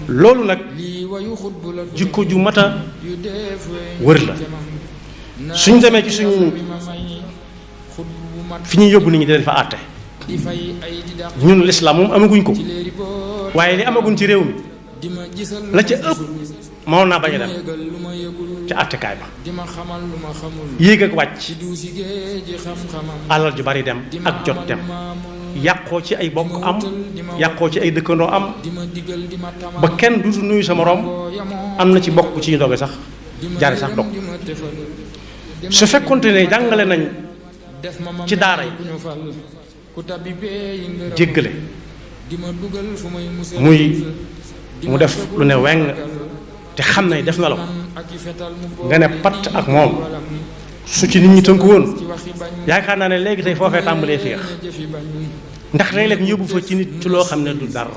loolu nag jikko ju mat a wër la suñ demee ci suñ fi ñuy yóbbu nit ñi di leen fa àtte ñun lislaam moom amaguñ ko waaye li amaguñ ci réew mi la ca ëpp mënoon naa bañ a dem ca àttekaay ba yéeg ak wàcc alal ju bari dem ak jot dem yàqoo ci ay bokk am yàqoo ci ay dëkkandoo am ba kenn duutu nuyu sa moroom am na ci bokk ci ñu doge sax jaare sax dog su fekkonte ne jàngale nañ ci daara yi jéggale muy mu def lu ne weng te xam ne def na la ko nga ne patt ak moom su ci nit ñi tënku woon yaakaar naa ne léegi tey foofee tàmbalee féex ndax léeg-léeg ñu yóbbu fa ci nit ci loo xam ne du dara